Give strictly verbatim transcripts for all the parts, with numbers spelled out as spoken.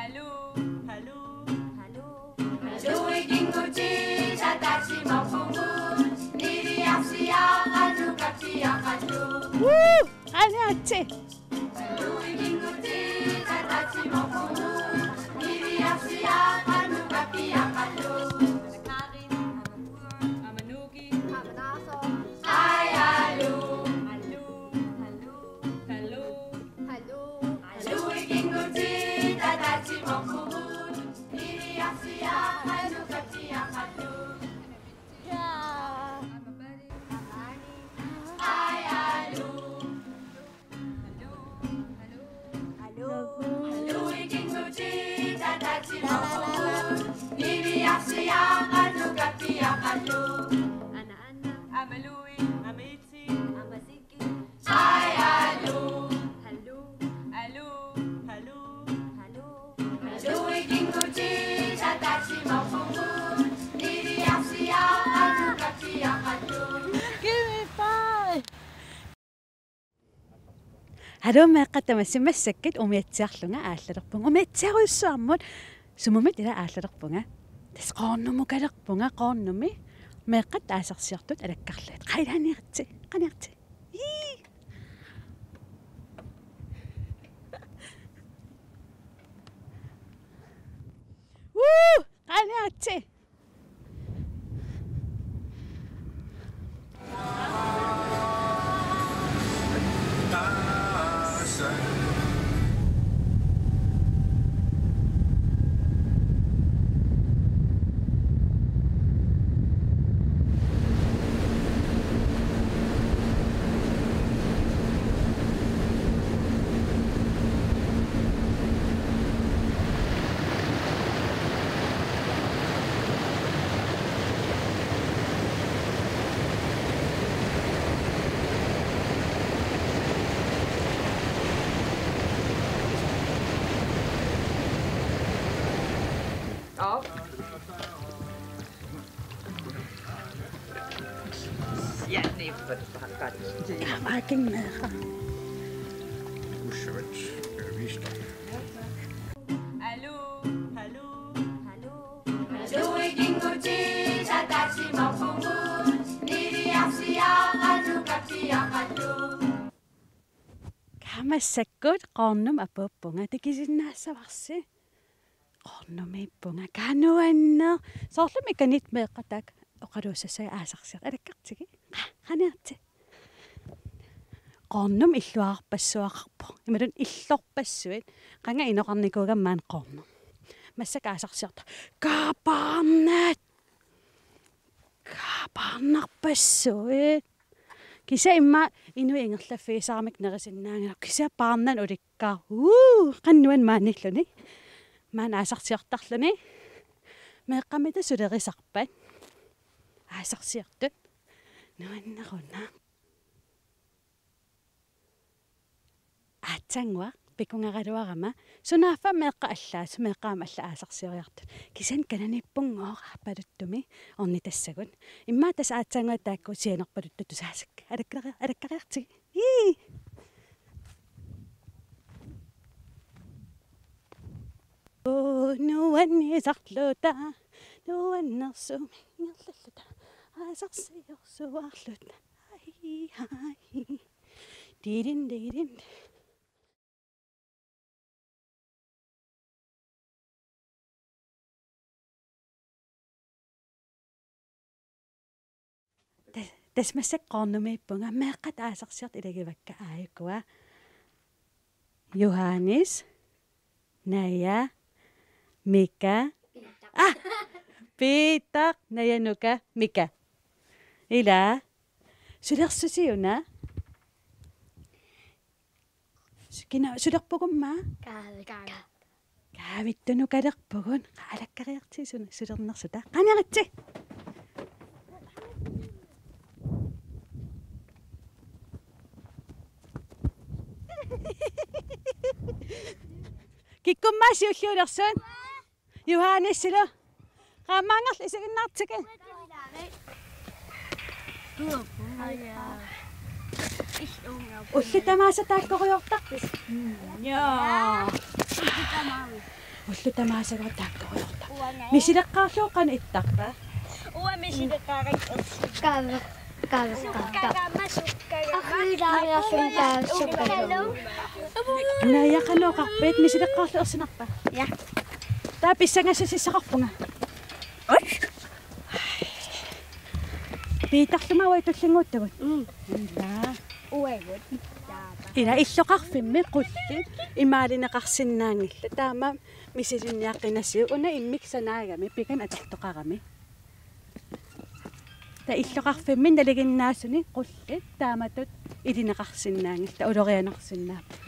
Aluu, aluu, aluu. Aluu, ikinngutit ataatsimorpugut, niviarsiaqqat nukappiaqqallu. Woo! Qaniatsi. Aluu, ikinngutit ataatsimorpugut, niviarsiaqqat nukappiaqqallu. Amanuk. Ai, aluu. Aluu, aluu, aluu. Aluu. Aluu, ikinngutit ataatsimorpugut, niviarsiaqqat nukappiaqqallu. Jaa. Ai, aluu. Aluu, ikinngutit ataatsimorpugut, niviarsiaqqat nukappiaqqallu. Ana, ana. Amalui, amaitsi, amasiki. Ai, aluu. Aluu, aluu, aluu. Aluu. Aluu, ikinngutit ataatsimorpugut, niviarsiaqqat nukappiaqqallu. Give me five. Aluu, meeqqat tamassi, massakkut umiatsiarlunga aallalerpunga. Umiatsiarujussuarmut sumumit ila aallalerpunga. Tassa Qoornumukalerpunga, Qoornumi. Meeqqat aasarsiortut alakkarlugit. Qaniatsi, qaniatsi. Ii. Woo! Qaniatsi. Op. Ja, nee, wat pakkat. Aakinneera. Ussavat, vista. Aluu, aluu, aluu. Aluu, ikinngutit ataatsimorpugut, niviarsiaqqat nukappiaqqallu. Kaa, massakkut Qoornumut apuuppunga, takusinnaassavarsi. Qoornumiippunga, kaa nuanneq. Soorlu mekanik meeqqat taakku oqaluussassai aasarsiortut. Alakkartigit. Qa-, qaniatsi. Qoornum illuarpassuaqarpoq. Imaluunniit illorpassuit. Qanga inoqarnikuugama maani Qoornum. Massakkut aasarsiortut. Kaa paarnat. Kaa paarnarpassuit. Kisianni immaqa inuit ingerlaffigisaramik nerisinnaanngilagut. Kisianni paarnani ulikkaarpoq. Uu, qanoq nuanneq maaniilluni. Maani aasarsiortarluni. Meeqqamita sulerisarpat. Aasarsiortut. Nuanneruna. Aatsaannguaq pikungaraluarama sunaaffa meeqqat allaat, meeqqat aamma allat aasarsioriartut. Kisianni kananiippunngooq aappaluttumi ornitassagut. Immaqa tassa aatsaannguaq taakku sianerpaluttut tusaasakka. Alakkari-, alakkariartigit. Ii. Oo, nuannisarluta. Nuannersumik ingerlalluta. Aasarsiorsuarluta. Ai, ai. Dirin, dirin. Ta-, tassa massakkut Qoornumiippunga, meeqqat aasarsiortut ilagivakka aajukua. Johannes, Naja, Mika. Ah! Piitaq, Naja, Nuka, Mika. Ila. Sulersusi una? Su-, kina sulerpugumma? Kaavi. Kaavi. Kaavittunukalerpugut. Qa, alakkariartigit suna sulernersuta. Qaniatsi. Kikkummaa siulliulersut? Johannesilu. Qaammaanngorlu isiginnaartiki. Ullut tamaasa taakkoriartarpisi? Ja. Ullut tamaasa taakkurujoortarput. Misileqqaarlugu qanoq ittarpa? Uanga misileqqaarakku. Kaave-, kaaveqqaartarpoq. Sukkagama, sukkagama. Arriilaareerluni taava sukkagama. Naja, qanoq oqarpit, misileqqaarlugu ersinarpa? Ja. Taava pissangassasissaqarpunga. Piitarluma uagut tullinnguuttagut. Mm. Ila. Uagut. Ila illoqarfimmi qullit imaalineqarsinnaanngillat. Taama misilinniaqqinasiuk una immikkut sanaagami pikan atortoqarami. Taava illoqarfimmi nalinginnaasuni qullit taamatut ilineqarsinnaanngillat, ulorianarsinnaapput.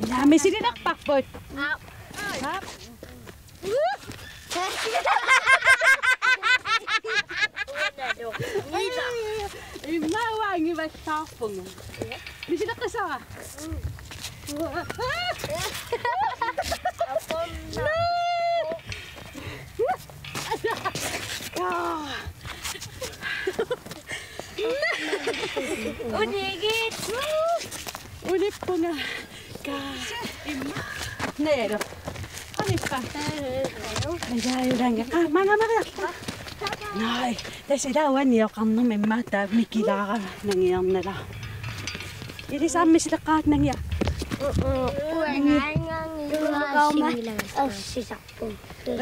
Ila misililerparput. Aap. Aap. Immaqa angivallaarpunga. Misileqqisara. Unigit. Unippunga. Ka. Imma. Nero. Anippa. Aja, urangi. Ka, manga, manga. Nai, tassa ila uani oqarnermi immaqa taava mikilaara nangiarnala. Ilisarmi sileqqaat nangia. Uanga. Ersisarpoq.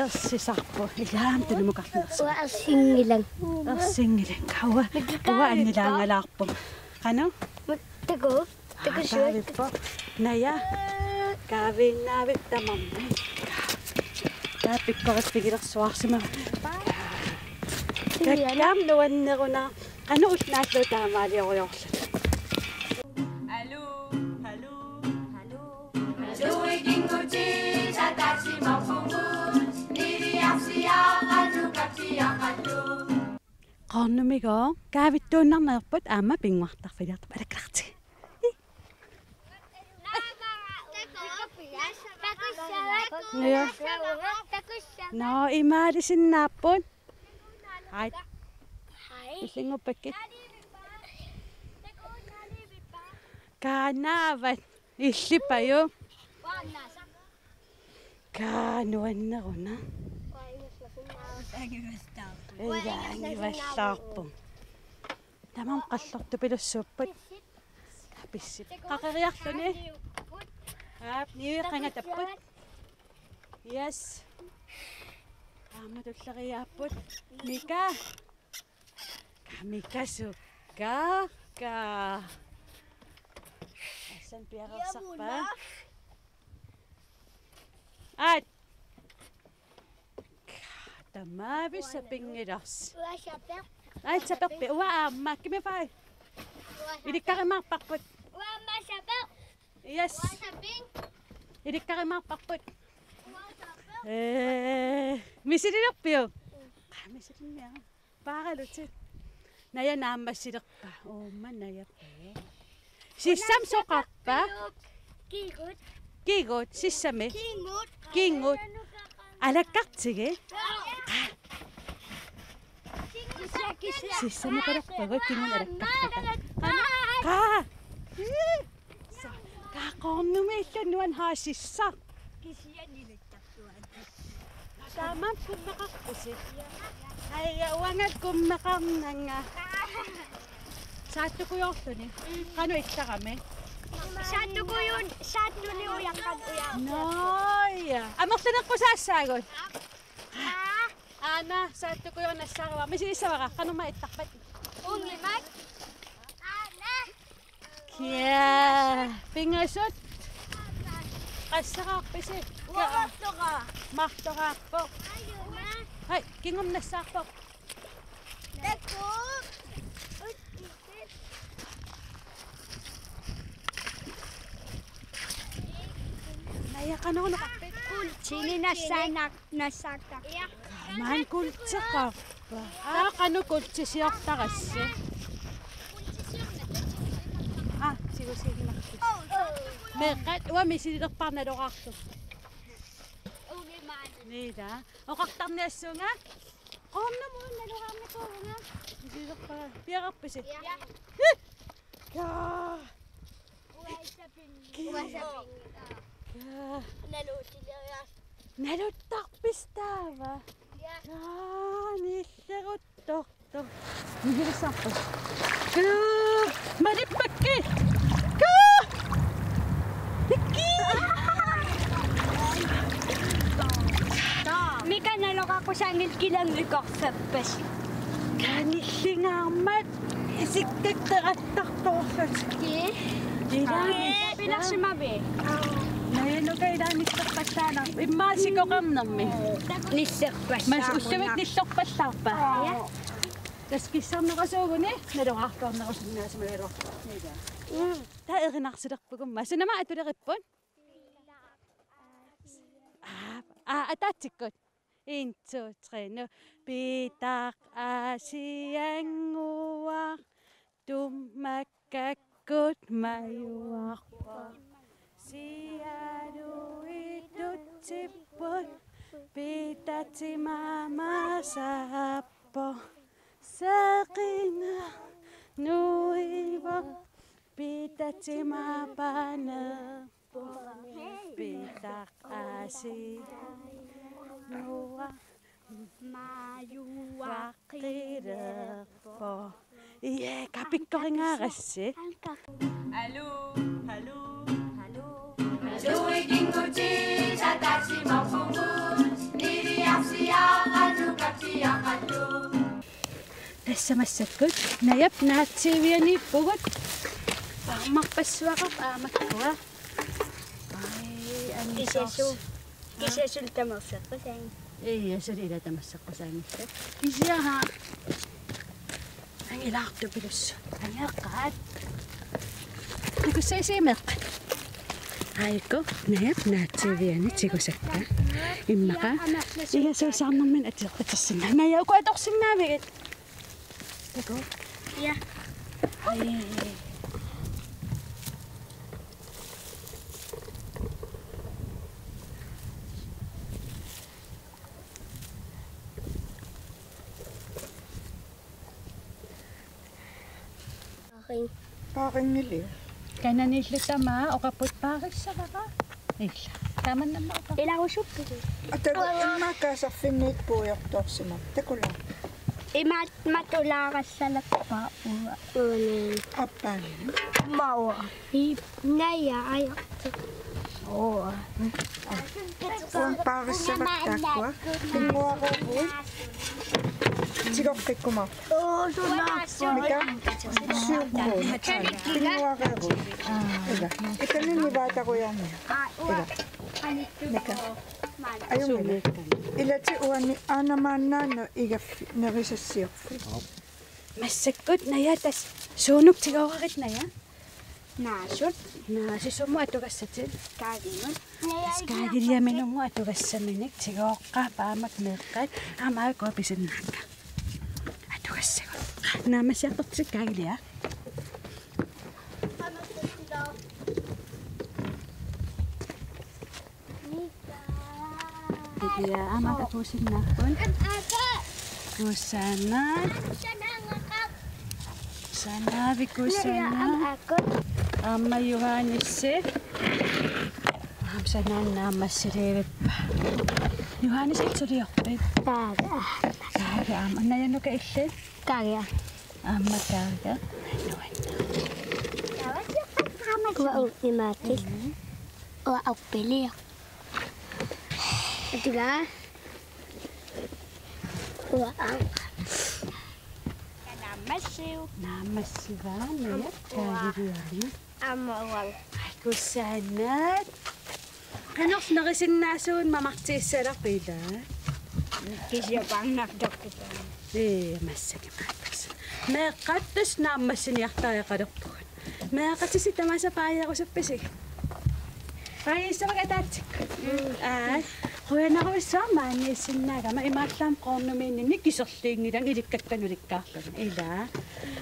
Ersisarpoq. Ilaam tunumukarlusi. Uanga ersinngilanga. Ersinngilanga. Uanga. Uanga annilaangalaarpoq. Qanoq? Taku. Takusuut. Taavippoq. Naja. Kaaviinnaavit tamarmik. Taava pikkoriffigilersuarsimavoq. Kakkaam nuanneruna. Qanoq ulloq naallugu taamaalioriarluta. Aluu, aluu, aluu. Qoornumigooq kaavittuinnarneq ajorput aamma pinnguartarfiliartarput alakkarti. Ja. Nå, imaalisinnaapput. Ai. Illinnguppakkit. Kaanaavat. Illipajuk. Kaa nuanneruna. Ila angivallaarpunga. Tamarmik qallortupilussuupput. Pissip. Qaqeriarluni. Aap, niueqangatapput. Yes. Aamma tulleriaapput. Mika. Kamikasukka. Ka. Assan piareersarpa. Aat. Tamaavisa pinngilarsi. Aat saperpi. Uanga aamma. Kimi fai. Ilikkarimaarparput. Yes. Ilikkarimaarparput. Ee, misililerpiuk? Aa, misilinniaruk. Paaralutit. Naja naammassilerpa. Uuma najappa. Sissami soqarpa? Kigut. Kigut, sissami. Kigut. Kigut. Alakkartigi. Sissami qalerpagut kingun alakkartata. Qaa. Kaa qoornumi illu nuan haasissa. Taamaammat kummeqarpusi. Aja uanga kummeqarnanga. Saattukujoorluni. Qanoq ittarami? Saattukujuun, saattuni ujaqqat ujaqqat. Nå ja. Amerlanerput saassaagut. Aana saattukujoornassaarua. Misilissavara. Qanormaa ittarpat? Ungimak. Aana. Kia, pingasut. Qassaraarpisi? Uanga martoraaq. Martoraarpoq. Hai, kingumut nassaarpoq. Takuuk. Naja, qanoruna oqarpit? Kuultini nassaanaq. Nassaakka. Maan kuulteqarpa. Aa, qanoq kuultisiortarassi. Aa, sigusiinnarput. Meeqqat uanga misililerpara naloraarlugu. Niila. Oqartarniassuunga. Qoornumut naloraarnikuuvunga. Misililerpara. Piareerpisi? Ja. Kaa. Uanga saping. Uanga saping. Kaa. Naluutilerias. Naluttarpisi taava? Ja. Aa, nilleruttortoq. Nilleruttortoq. Kuu, malippakkit. Kuu! Nikki! Mika naloqaqqusaanngilaq, kilanguikorsappasi. Kanillingaarmat isikkakterattartorlutik. Ilaa. Pilersimavi? Najanukka ilaa nillerpallaanarpoq. Immaqa sikoqarnermi. Nillerpallaarpoq. Mas ullumi nillerpallaarpa? Ja. Tassa kissarnerusuuguni naloraartoornerusinnaasumagaluarpoq. Mm. Taava erinarsilerpugut. Masuna aamma atuleripput. Aa, aa, ataatsikkut. En, to, tre, nu. Pitaq aasiannguaq, tummakkakkut majuarpoq. Sialuit tutsipput, pitatima masaappoq. Seqineq nuivoq, pitatima paneq. Pitaq aasiannguaq majuaqqilerpoq. Ie, kapikkoringaarassi. Aluu, aluu, aluu. Aluu, ikinngutit ataatsimoorpugut, niliarsiarannut kappiaqartut. Tassa massakkut Najap naatsiivianiippugut. Paarmarpassuaqarpoq aamakkua. Ai, angisoorsi. Kisianni su-, kisianni suli tamarseqqusaanngillat. Ii, suli ilaa tamarseqqusaanngillat. Kisianni angilaartupilussuaq. Angeqqaat. Takussavisi meeqqat? Aajukku, Najap naatsiiviani tigusakka. Immaqa. Ilaa suusaarnermini ater-, atersinnaa. Najap, uku atorsinnaavigit? Takuuk. Ja. Ai. Paaring. Paarinngilaq. Kananiillu tamaat oqarput paarissavara. Ila. Taamannamma oqarput. Ilarusupput. Atagu immaqa kaasarfinniit puigortoorsimavoq. Takulla. Imaat matulaarassalappa uanga. Uani. Appaani. Maua. Ii. Naja, aja. Oo. Uanga paarissavakka taakkua. Pinnguareeruit. Tigoqqikkumaarput. Oo, suna. Mika? Syv kroner. Pinnguareeruit. Ila. Ikani nivaatarujaarniaruk. Ila. Mika? Ajunngilaq. Ilatik uani aanamaannaannut igaffi nerisassiorfik. Massakkut Naja tassa suunuk tigoorarit Naja? Naasut. Naasut sumut atugassatit? Kaaginnut. Tassa kaagiliaminnut atugassaminik tigooqqaarput aamma meeqqat aamma aajuku pisinnaakka. Atugassagut. Naammassiartortitsigit kaagilia. Ilia aamma takusinnaapput. Kusanaq. Sanavi kusanaq. Aamma Johannes. Aamma sanaanna aamma siliivippa. Johannes itsuliorpit. Taava. Taava aamma. Najanukka illit? Kaagia. Aamma kaagia. Uanga unnimaatit. Uanga uppiliaq. Atuga. Uanga aamma. Naammassiuk. Naammassivaa, Naja, kaagiliami. Aamma uanga. Ai, kusanaq. Qanorlu nerisinnaasugut mamartigissalerpit ilaa? Kisianni paarnartarpugut. Ee, massakkut maattas. Meeqqat tassa naammassiniartariaqalerpugut. Meeqqatisi tamaasa paajeerusuppisigit? Paajissavakka ataatsikkut. Aa, qujanarujussuaq maaniissinnaagama imaallaat qoornumiinninni kiserliinngilanga ilikkakkanik ulikkaarlunga. Ilaa.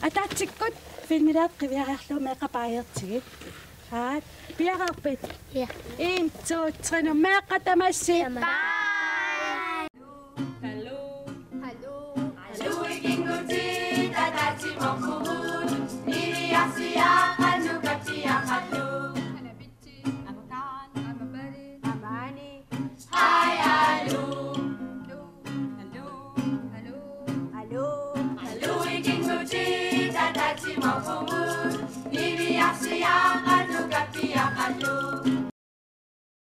Ataatsikkut filmiliartoq qiviariarlugu meeqqat paajeertigit. Haa, piareerpit? Ja. En, to, tre, nu. Meeqqat tamassi. Tamam. Bye. Hallo. Hallo. Hallo, ikinngutit ataatsimoorpugut, niliarsiarannut kappiaqartut. Aamma Kaan. Aamma Pari. Aamma Ani. Aja,